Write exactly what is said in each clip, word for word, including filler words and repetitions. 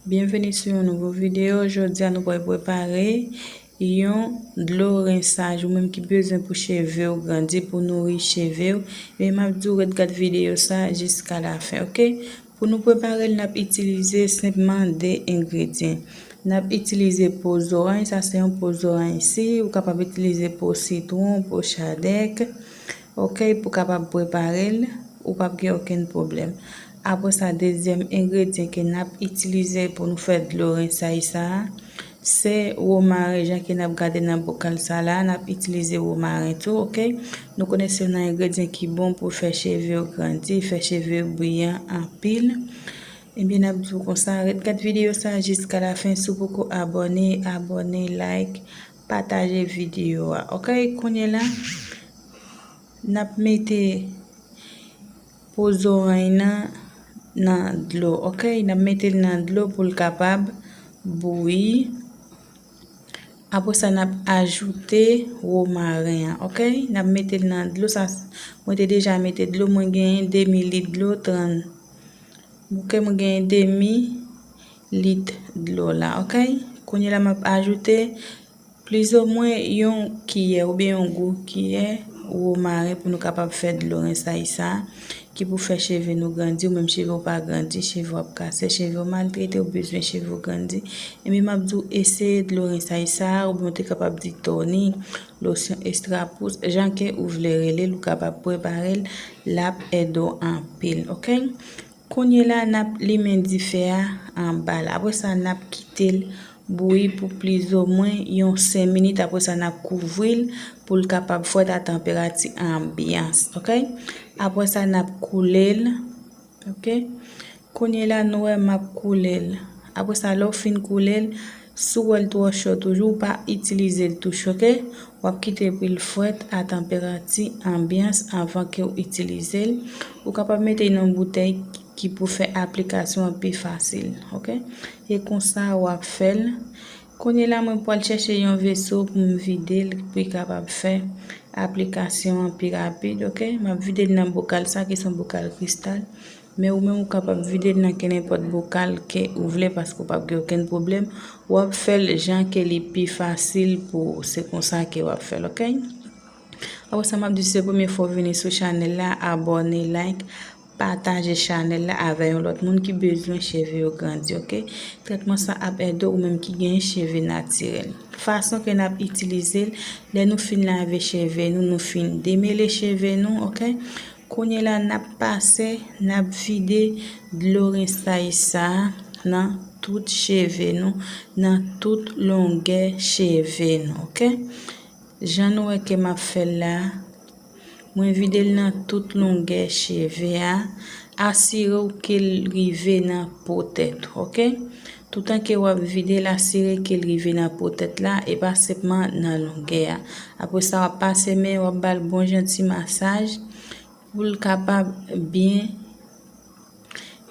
Byenveni sou yon nouvo videyo. Jodi a nou pral prepare yon dlo rensaj ou menm ki bezwen pou cheve w grandi, pou nouri cheve w. Men m ap di w ret gad videyo sa jiska lafen, oke? Pou nou prepare l, n ap itilize senpman de engredyan. N ap itilize po zoranj, sa se yon po zoranj si, ou kapab itilize po sitwon, po chadèk, oke, pou kapab prepare l, ou p ap gen okenn pwoblèm. Apre sa, dezyèm engredyan ke n ap itilize pou nou fè dlo rensaj sa a, se womaren, jan ke n ap gade nan bokal sa la, n ap itilize womaren tou, oke? Nou konnen se youn nan engredyan ki bon pou fè cheve w grandi, fè cheve w briyan anpil. Ebyen, n ap di w konsa, ret gad videyo sa jiska lafen. Si w poko abòne, abòne, like, pataje videyo a, oke? Kounye la, n ap mete po zoranj nan nan dlo, oke? N ap mete l nan dlo pou l kapab bouyi. Apre sa, n ap ajoute womaren an, oke? N ap mete l nan dlo. Sa, mwen te deja mete dlo. Mwen genyen demi lit dlo, trant. Oke, mwen genyen demi lit dlo la, oke? Kounye la, m ap ajoute plizomwen yon kiyè oubyen yon gwo kiyè womaren pou nou kapab fè dlo rensaj sa a, ki pou fè cheve nou grandi. Ou menm cheve w pa grandi, cheve w ap kase, cheve w maltrete, ou bezwen cheve w grandi. Ebyen, m ap di w eseye dlo rensaj sa a, oubyen w te kapab di tòni, losyon ekstra pous, jan ke ou vle rele l, ou kapab prepare l, l ap ede w anpil, oke? Kounye la, n ap limen dife a anba la. Apre sa, n ap kite l bouyi pou plizomwen yon senk minit. Apre sa, n ap kouvri l pou l kapab frèt a tanperati anbyans, oke? Apre sa, n ap koule l, oke? Kounye la, nou wè m ap koule l. Apre sa, lè w fin koule l, si w wè l twò cho toujou, ou pa itilize l tou cho, oke? W ap kite pou l frèt a tanperati anbyans anvan ke w itilize l. Ou kapab mete l nan yon boutèy ki pou fè aplikasyon an pi fasil, oke? E konsa w ap fè l. Kounye la, mwen pral chèche yon veso pou m vide l, pou l kapab fè aplikasyon an pi rapid, oke? M ap vide l nan bokal sa, ki se yon bokal kristal. Men ou menm, ou kapab vide l nan kenenpòt bokal ke ou vle, paske w p ap gen okenn pwoblèm. W ap fè l jan ke li pi fasil pou ou. Se konsa ke w ap fè l, oke? Apre sa, m ap di, si se premye fwa w vini sou chanèl la, abòne, like, pataje chanèl la avè yon lòt moun ki bezwen cheve yo grandi, oke? Trètman sa ap ede w, ou menm ki gen cheve natirèl. Fason ke n ap itilize l, lè nou fin lave cheve nou, nou fin demele cheve nou, oke? Kounye la, n ap pase, n ap vide dlo rensaj sa a nan tout cheve nou, nan tout longè cheve nou, oke? Jan nou wè ke m ap fè l la, mwen vide l nan tout longè cheve a. Asire w ke l rive nan po tèt, oke? Toutan ke w ap vide l, asire ke l rive nan po tèt la, e pa senpman nan longè a. Apre sa, w ap pase men, w ap ba l bon jan ti masaj pou l kapab byen,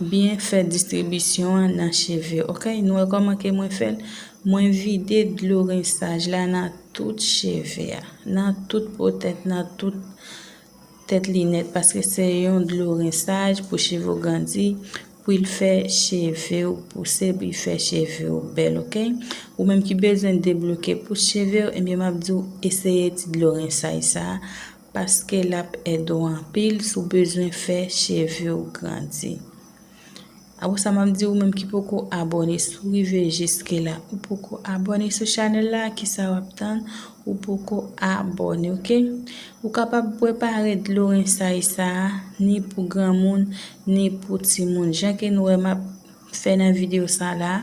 byen fè distribisyon an nan cheve. Oke, nou wè kòman ke mwen fè l? Mwen vide dlo rensaj la nan tout cheve a, nan tout po tèt, nan tout tèt li nèt, paske se yon dlo rensaj pou cheve w grandi, pou l fè cheve w pouse, pou l fè cheve w bèl, oke? Ou menm ki bezwen debloke pous cheve w, ebyen, m ap di w, eseye ti dlo rensaj sa a, paske l ap ede w anpil si w bezwen fè cheve w grandi. Apre sa, m ap di ou menm ki poko abòne, si w rive jiske la, ou poko abòne sou chanèl la, kisa w ap tann? Ou poko abòne, oke? Ou kapab prepare dlo rensaj sa a, ni pou granmoun, ni pou timoun. Jan ke nou wè m ap fè nan videyo sa la,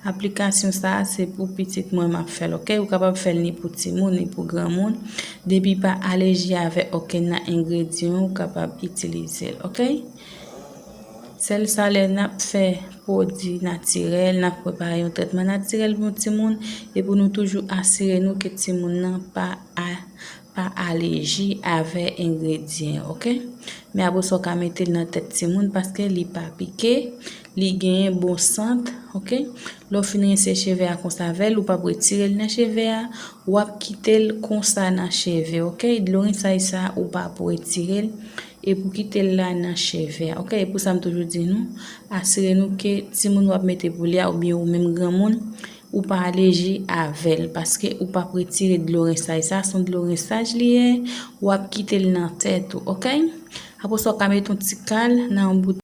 aplikasyon sa a, se pou pitit mwen m ap fè l, oke? Ou kapab fè l ni pou timoun, ni pou granmoun. Depi pa aleji avèk okenn nan engredyan, ou kapab itilize l, oke? Sèl sa lè n ap fè pwodui natirèl, n ap prepare yon trètman natirèl pou yon timoun, e pou nou toujou asire nou ke timoun nan pa a, pa aleji avè engredyan, oke? Men apre sa, w ka mete l nan tèt timoun paske li pa pike, li genyen bon sant, oke? Lè w fin rense cheve a konsa avè l, ou p ap retire l nan cheve a, w ap kite l konsa nan cheve, oke? Dlo rensaj sa, ou p ap retire l. e pou kite l la nan cheve a, oke? E pou sa m toujou di nou, asire nou ke timoun w ap mete pou li a oubyen ou menm granmoun, ou pa aleji avè l, paske ou p ap retire dlo rensaj sa, se yon dlo rensaj li ye, w ap kite l nan tèt ou, oke? Apre sa, w ka mete yon ti kal nan yon bout